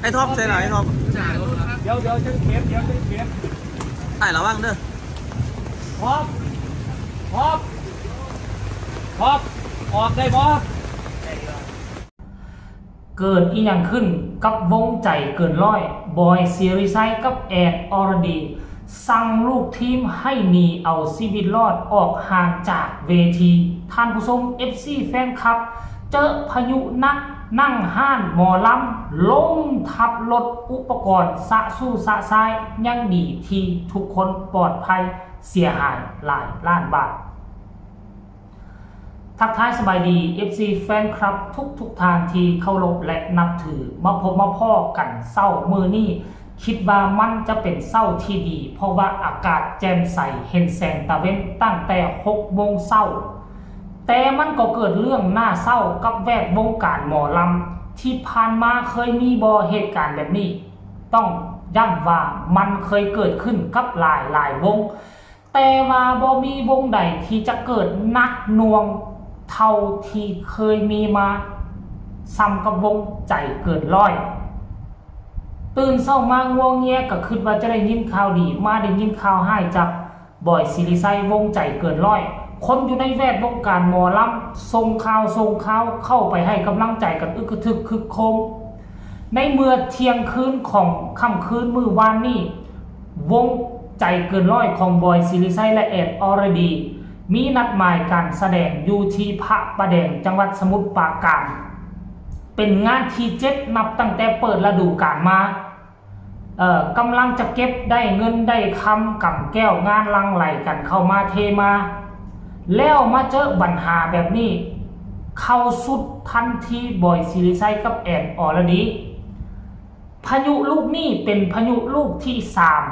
ອ້ທອບໃສ່ຫຼາຍ ອ້ທອບ. ດຽວ ດຽວຈັ່ງເກັບ ດຽວຈັ່ງເກັບ. ອ້າຍລະວັງເດີ. ທອບ ທອບ ທອບ ອອກໄດ້ບໍ່? ເກີດອີ່ຫຍັງຂຶ້ນກັບວົງໃຈເກີນຮ້ອຍ? ບອຍ ສິລິໄຊ ກັບ ແອນ ອອລະດີ ສັ່ງລູກທີມໃຫ້ໜີເອົາຊີວິດລອດອອກຫ່າງຈາກເວທີ. ທ່ານຜູ້ຊົມ ເອັຟຊີ ແຟນຄລັບ ເຈີພາຍຸໜັກ ນັ່ງຮ້ານໝໍລຳລົ້ມທັບລົດ ອຸປະກອນສະຊູ້ສະຊາຍ, ຍັງດີທີ່ທຸກຄົນປອດໄພ, ເສຍຫາຍຫຼາຍລ້ານບາດ. ທັກທາຍສະບາຍດີ ເອັຟຊີ ແຟນຄລັບທຸກໆທ່ານທີ່ເຄົາລົບ ແລະ ນັບຖື. ມາພົບມາພໍ້ກັນເຊົ້າມື້ນີ້ ຄິດວ່າມັນຈະເປັນເຊົ້າທີ່ດີ ເພາະວ່າອາກາດແຈ່ມໃສ ເຫັນແສງຕາເວັນຕັ້ງແຕ່ຫົກໂມງເຊົ້າ. ແຕ່ມັນກໍເກີດເລື່ອງໜ້າເສົ້າກັບແວດວົງການໝໍລຳ. ທີ່ຜ່ານມາເຄີຍມີບໍ່ເຫດການແບບນີ້? ຕ້ອງຢ້ຳວ່າມັນເຄີຍເກີດຂຶ້ນກັບຫຼາຍໆວົງ. ແຕ່ວ່າບໍ່ມີວົງໃດທີ່ຈະເກີດໜັກໜ່ວງເທົ່າທີ່ເຄີຍມີມາ ສ່ຳກັບວົງໃຈເກີນຮ້ອຍ. ຕື່ນເຊົ້າມາງົວງຽກະຄິດວ່າຈະໄດ້ຍິນຂ່າວດີ, ມາໄດ້ຍິນຂ່າວຮ້າຍຈາກບອຍ ສິລິໄຊ ວົງໃຈເກີນຮ້ອຍ. ຄົນຢູ່ໃນແວດວົງການໝໍລຳສົ່ງຂ່າວ ສົ່ງຂ່າວເຂົ້າໄປໃຫ້ກຳລັງໃຈກັນອຶກກະທຶກຄຶກໂຄມ. ໃນເມື່ອທ່ຽງຄືນຂອງຄ່ຳຄືນມື້ວານນີ້, ວົງໃຈເກີນຮ້ອຍຂອງບອຍ ສິລິໄຊ ແລະ ແອນ ອອລະດີ ມີນັດໝາຍການສະແດງຢູ່ທີ່ພະປະແດງ ຈັງຫວັດສະໝຸດປາການ. ເປັນງານທີເຈັດນັບຕັ້ງແຕ່ເປີດລະດູການມາ. ເອີ ກຳລັງຈະເກັບໄດ້ເງິນໄດ້ຄຳກຳແກ້ວ ງານຫຼັ່ງໄຫຼກັນເຂົ້າມາເທມາ. ແລ້ວມາເຈີບັນຫາແບບນີ້ ເຂົ້າຊຸດທັນທີ ບອຍ ສິລິໄຊ ກັບ ແອນ ອອລະດີ. ພາຍຸລູກນີ້ເປັນພາຍຸລູກທີສາມ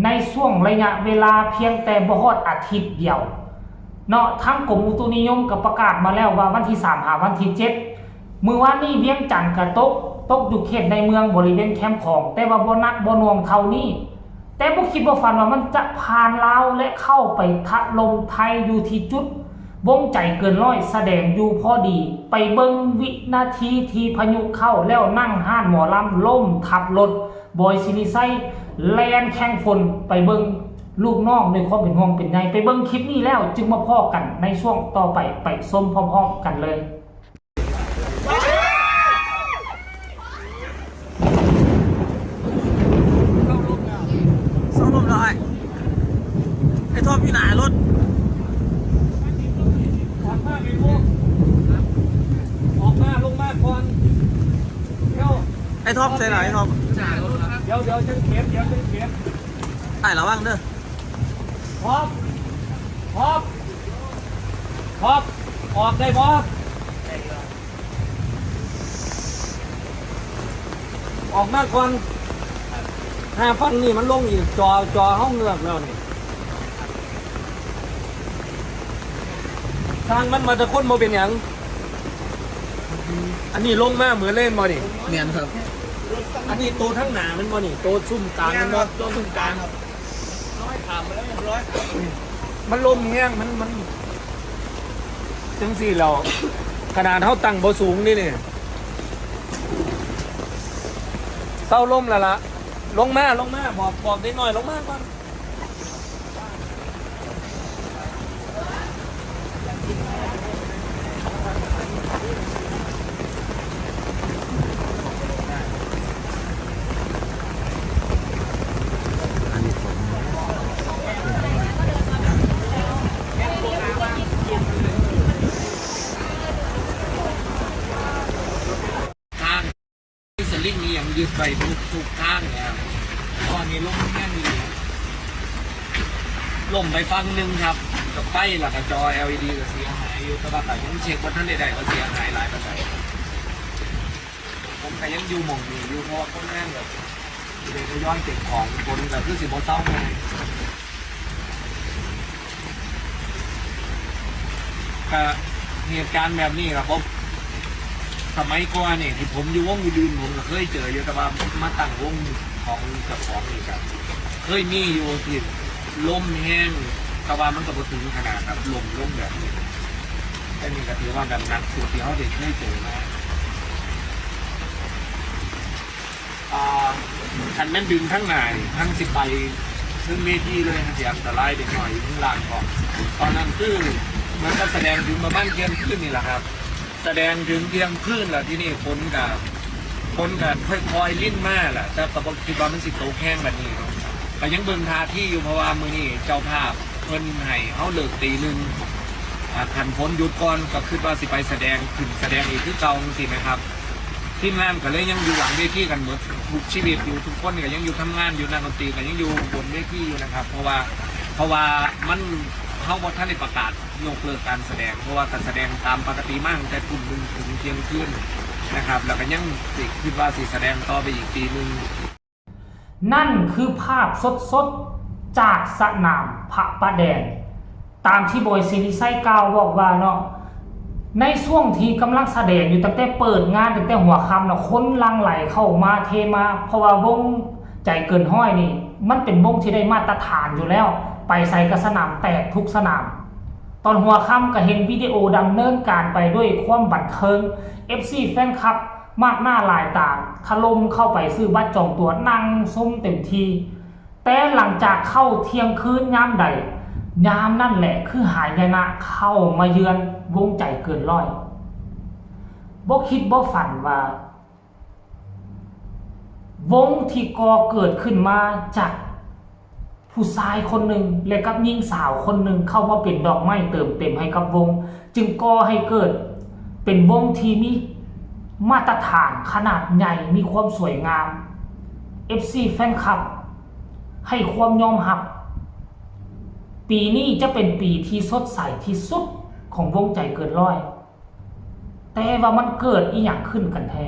ໃນຊ່ວງໄລຍະເວລາພຽງແຕ່ບໍ່ຮອດອາທິດດຽວເນາະ. ທາງກົມອຸຕຸນິຍົມກໍປະກາດມາແລ້ວວ່າວັນທີສາມຫາວັນທີເຈັດ. ມື້ວານນີ້ວຽງຈັນກໍຕົກ, ຕົກຢູ່ເຂດໃນເມືອງບໍລິເວນແຄມຂອງ, ແຕ່ວ່າບໍ່ໜັກບໍ່ໜ່ວງເທົ່ານີ້. ແຕ່ບໍ່ຄິດບໍ່ຝັນວ່າມັນຈະຜ່ານລາວ ແລະ ເຂົ້າໄປຖະຫຼົ່ມໄທຢູ່ທີ່ຈຸດ ວົງໃຈເກີນຮ້ອຍສະແດງຢູ່ພໍດີ. ໄປເບິ່ງວິນາທີທີ່ພາຍຸເຂົ້າແລ້ວ ນັ່ງຮ້ານໝໍລຳລົ້ມທັບລົດ ບອຍ ສິລິໄຊ ແລ່ນແຂ່ງຝົນ. ໄປເບິ່ງລູກນ້ອງດ້ວຍຄວາມເປັນຫ່ວງເປັນໃຍ. ໄປເບິ່ງຄລິບນີ້ແລ້ວຈຶ່ງມາພໍ້ກັນໃນຊ່ວງຕໍ່ໄປ, ໄປຊົມພ້ອມໆກັນເລີຍ. ເຊົາລົມແລ້ວອ້າຍ. ໄອ້ທອບຢູ່ໜ້າລົດ. ອອກມາແມ່ລູກ ອອກມາ ລົງມາກ່ອນ. ດຽວ ໄອ້ທອບໃສ່ຫຼາຍ ໄອ້ທອບ. ດຽວ ດຽວຈັ່ງເກັບ ດຽວຈັ່ງເກັບ. ອ້າຍລະວັງເດີ. ທອບ ທອບ ທອບ ອອກໄດ້ບໍ່? ອອກມາກ່ອນ. ຫາຝັ່ງນີ້ມັນລົງອີກ. ຈໍ ຈໍເຮົາເງືອກແລ້ວນີ້. ຊ່າງມັນ ມາແຕ່ຄົນບໍ່ເປັນຫຍັງ. ອັນນີ້ລົງມາເໝິດເລີຍແມ່ນບໍ່ນີ້? ແມ່ນຄັບ. ອັນນີ້ໂຕທາງໜ້າແມ່ນບໍ່ນີ້? ໂຕຊຸມກາງແມ່ນບໍ່? ໂຕຊຸມກາງ. ມັນລົມແຮງ ມັນ ມັນ ຈັ່ງຊີ້ແລ້ວ ຂະໜາດເຮົາຕັ້ງບໍ່ສູງນີ້ນີ້. ເຊົາລົມແລ້ວລະ. ລົງມາ ລົງມາ ບອກ ບອກເດັກນ້ອຍລົງມາກ່ອນ. ທາງ ມີສະລິງອີ່ຫຍັງຍຶດໄວ້ທຸກ ທຸກທາງແລ້ວ. ຕອນນີ້ລົມແຮງອີ່ຫຼີ ລົ້ມໄປຝັ່ງໜຶ່ງຄັບ ກັບໄຟ ແລ້ວກໍຈໍ ແອລອີດີ ກໍເສຍຫາຍຢູ່ ແຕ່ວ່າກໍຍັງເຊັກບໍ່ທັນໄດ້ໄດ້ວ່າເສຍຫາຍຫຼາຍປານໃດ. ຜົມກໍຍັງຢູ່ໝ່ອງນີ້ຢູ່ ເພາະວ່າຄົນງານກໍ ເດກະຍ້ອນເກັບຂອງ ຝົນກໍຄືຊິບໍ່ເຊົາແນ່. ກະເຫດການແບບນີ້ກະບໍ່ ສະໄໝກ່ອນນີ້ທີ່ຜົມຢູ່ວົງອື່ນໆ ຜົມກະເຄີຍເຈີຢູ່ ແຕ່ວ່າມາຕັ້ງວົງຂອງເຈົ້າຂອງນີ້ກະເຄີຍມີຢູ່ ທີ່ລົມແຮງ ແຕ່ວ່າມັນກະບໍ່ເຖິງຂະໜາດແບບລົ້ມລົງແບບນີ້. ແຕ່ນີ້ກະຖືວ່າແບບໜັກສຸດທີ່ເຮົາໄດ້ເຄີຍເຈີມາ. ອ່າ ຄັນແມ່ນດຶງທາງໜ້ານີ້ ທັງຊິໄປເທິງເວທີເລີຍ ມັນຊິອັນຕະລາຍເດັກນ້ອຍຢູ່ຂ້າງລ່າງເພາະ ຕອນນັ້ນຄືເໝືອນກັບສະແດງເຖິງປະມານທ່ຽງຄືນນີ້ລະຄັບ ສະແດງເຖິງທ່ຽງຄືນລະ ທີນີ້ຝົນກະ ຝົນກະຄ່ອຍໆລິນມາລະ ແຕ່ກະບໍ່ຄິດວ່າມັນຊິຕົກແຮງບາດນີ້ເນາະ ກະຍັງເບິ່ງທ່າທີຢູ່ ເພາະວ່າມື້ນີ້ເຈົ້າພາບເພິ່ນໃຫ້ເຮົາເລີກຕີໜຶ່ງ ອ່າ ຄັນຝົນຢຸດກ່ອນກະຄິດວ່າຊິໄປສະແດງ ຂຶ້ນສະແດງອີກຄືເກົ່າຈັ່ງຊີ້ແມ່ນຄັບ. ທີມງານກະເລີຍຍັງຢູ່ຫຼັງເວທີກັນໝົດທຸກຊີວິດຢູ່ ທຸກຄົນກະຍັງຢູ່ທຳງານຢູ່ ນັກດົນຕີກະຍັງຢູ່ບົນເວທີຢູ່ນະຄັບ ເພາະວ່າ ເພາະວ່າມັນ ເຮົາບໍ່ທັນໄດ້ປະກາດຍົກເລີກການສະແດງ ເພາະວ່າການສະແດງຕາມປະກະຕິມາຕັ້ງແຕ່ທຸ່ມໜຶ່ງເຖິງທ່ຽງຄືນນະຄັບ ແລ້ວກະຍັງຊິຄິດວ່າຊິສະແດງຕໍ່ໄປອີກປີໜຶ່ງ. ນັ້ນຄືພາບສົດໆຈາກສະໜາມພະປະແດງ ຕາມທີ່ບອຍ ສິລິໄຊ ກ່າວບອກວ່າເນາະ ໃນຊ່ວງທີ່ກຳລັງສະແດງຢູ່ ຕັ້ງແຕ່ເປີດງານ ຕັ້ງແຕ່ຫົວຄ່ຳເນາະ ຄົນຫຼັ່ງໄຫຼເຂົ້າມາເທມາ ເພາະວ່າວົງໃຈເກີນຮ້ອຍນີ້ ມັນເປັນວົງທີ່ໄດ້ມາດຕະຖານຢູ່ແລ້ວ ໄປໃສກະສະໜາມແຕກທຸກສະໜາມ. ຕອນຫົວຄ່ຳກະເຫັນວິດີໂອດຳເນີນການໄປດ້ວຍຄວາມບັນເທີງ ເອັຟຊີ ແຟນຄລັບ ມາກໜ້າຫຼາຍຕາ ຖະຫຼົ່ມເຂົ້າໄປຊື້ບັດຈອງຕົ໋ວ ນັ່ງຊົມເຕັມທີ່. ແຕ່ຫຼັງຈາກເຂົ້າທ່ຽງຄືນຍາມໃດ ຍາມນັ້ນແຫຼະຄືຫາຍະນະເຂົ້າມາເຢືອນວົງໃຈເກີນຮ້ອຍ. ບໍ່ຄິດບໍ່ຝັນວ່າ ວົງທີ່ກໍ່ເກີດຂຶ້ນມາຈາກຜູ້ຊາຍຄົນໜຶ່ງ ແລະ ກັບຍິງສາວຄົນໜຶ່ງ ເຂົ້າມາເປັນດອກໄມ້ເຕີມເຕັມໃຫ້ກັບວົງ ຈຶ່ງກໍ່ໃຫ້ເກີດເປັນວົງທີ່ມີມາດຕະຖານຂະໜາດໃຫຍ່ ມີຄວາມສວຍງາມ ເອັຟຊີ ແຟນຄລັບ ໃຫ້ຄວາມຍອມຮັບ ປີນີ້ຈະເປັນປີທີ່ສົດໃສທີ່ສຸດຂອງວົງໃຈເກີນຮ້ອຍ. ແຕ່ວ່າມັນເກີດອີ່ຫຍັງຂຶ້ນກັນແທ້?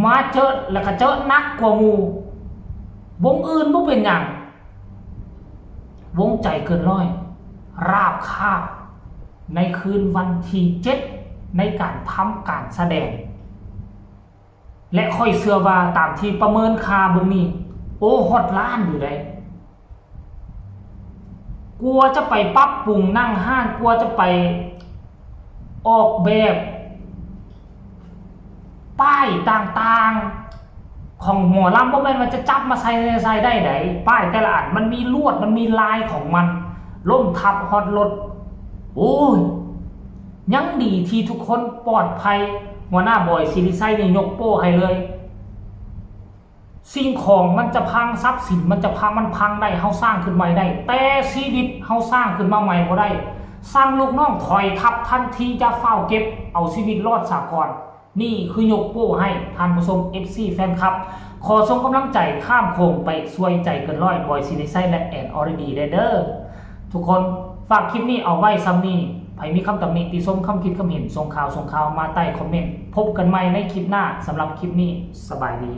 ມາເຈີ ແລ້ວກະເຈີໜັກກວ່າໝູ່ ວົງອື່ນບໍ່ເປັນຫຍັງ ວົງໃຈເກີນຮ້ອຍ ລາບຄາບໃນຄືນວັນທີເຈັດ ໃນການທຳການສະແດງ ແລະ ຂ້ອຍເຊື່ອວ່າຕາມທີ່ປະເມີນຄ່າເບິ່ງນີ້ ໂອ້ ຮອດລ້ານຢູ່ເດ້. ກວ່າຈະໄປປັບປຸງໜັງຮ້ານ ກວ່າຈະໄປອອກແບບປ້າຍຕ່າງໆຂອງໝໍລຳ ບໍ່ແມ່ນວ່າຈະຈັບມາໃສ່ ໃສ່ໄດ້ໃດ ປ້າຍແຕ່ລະອັນມັນມີລວດ ມັນມີລາຍຂອງມັນ ລົ້ມທັບຮອດລົດ ໂອ້ຍ ຍັງດີທີ່ທຸກຄົນປອດໄພ ຫົວໜ້າບອຍ ສິລິໄຊ ນີ້ຍົກໂປ້ໃຫ້ເລີຍ. ສິ່ງຂອງມັນຈະພັງ ຊັບສິນມັນຈະພັງ ມັນພັງໄດ້ ເຮົາສ້າງຂຶ້ນໃໝ່ໄດ້ ແຕ່ຊີວິດເຮົາສ້າງຂຶ້ນມາໃໝ່ບໍ່ໄດ້. ສັ່ງລູກນ້ອງຖອຍທັບທັນທີ ຢ່າຟ້າວເກັບ ເອົາຊີວິດລອດສາກ່ອນ. ນີ້ຄືຍົກໂປ້ໃຫ້ທ່ານຜູ້ຊົມ ເອັຟຊີ ແຟນຄລັບ ຂໍສົ່ງກຳລັງໃຈຂ້າມໂຂງໄປຊ່ວຍໃຈເກີນຮ້ອຍ ບອຍ ສິລິໄຊ ແລະ ແອນ ອອລດີ ແດ່ເດີ. ທຸກຄົນ ຝາກຄລິບນີ້ເອົາໄວ້ຊ່ຳນີ້. ໃຜມີຄຳຕຳໜິຕິຊົມ ຄຳຄິດຄຳເຫັນ ສົ່ງຂ່າວ ສົ່ງຂ່າວມາໃຕ້ຄອມເມັນ. ພົບກັນໃໝ່ໃນຄລິບໜ້າ. ສຳລັບຄລິບນີ້ ສະບາຍດີ.